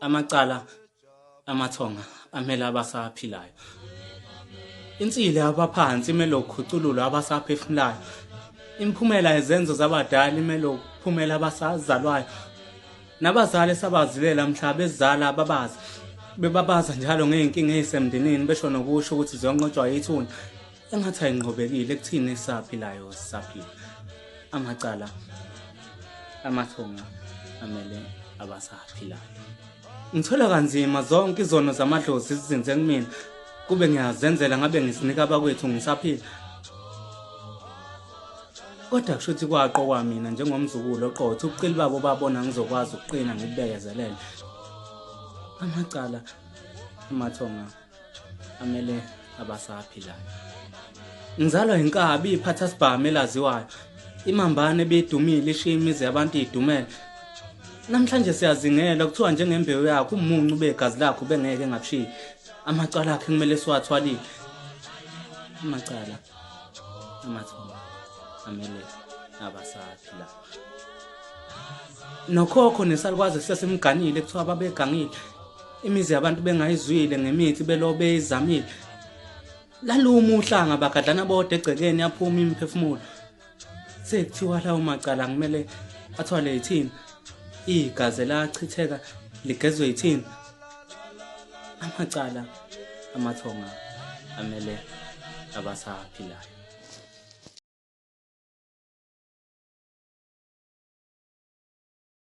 Amacala amathonga amele abasaphilayo. Insili abaphansi imele ukukhucululwa abasaphefumulayo. Imiphumela yezenzo zabadala imele ukuphumela abasazalwayo. Nabazali esabazilela mhla bezala babazi bebabaza njalo ngey'nkinga ey'semndenini besho nokusho ukuthi ziyonqotshwa yithuna engathi ayinqobekile ekuthini esaphilayo sisaphila. Amacala amathonga amele abasaphilayo. Ngithola kanzima zonke izono zamadlozi zizinze kumina kube ngiyazenzela ngabe ngizinika abakwethu ngisaphila. Kodwa kusho ukuthi kwaqokwa mina njengomzukulu oqotho ubuqili babo babona ngizokwazi ukuqina ngibubekezelele. Amacala amathonga amele abasaphilayo. Ngizalwa inkabi iphatha sibhamu elaziwayo. Imambane ebidumile ishiya imizi yabantu idumele. Namhlanje siyazingela kuthiwa njengembewu yakho umuncu begazi lakho bengeke ngabushiyi. Amacala akhe kumele siwathwalile. Amacala amathonga amele abasaphilayo. Nokhokho nesalukwazi sesimganile kuthiwa babegangile. Imizi yabantu bengayizwile ngemithi belo beyizamile. Laluma uhlanga bagadlana bodwa egcekeni yaphuma imiphefumulo. Sekuthiwa lawo macala kumele athwale yithina. Igazi lachitheka ligezwe yithina. Amacala amathonga amele abasaphilayo.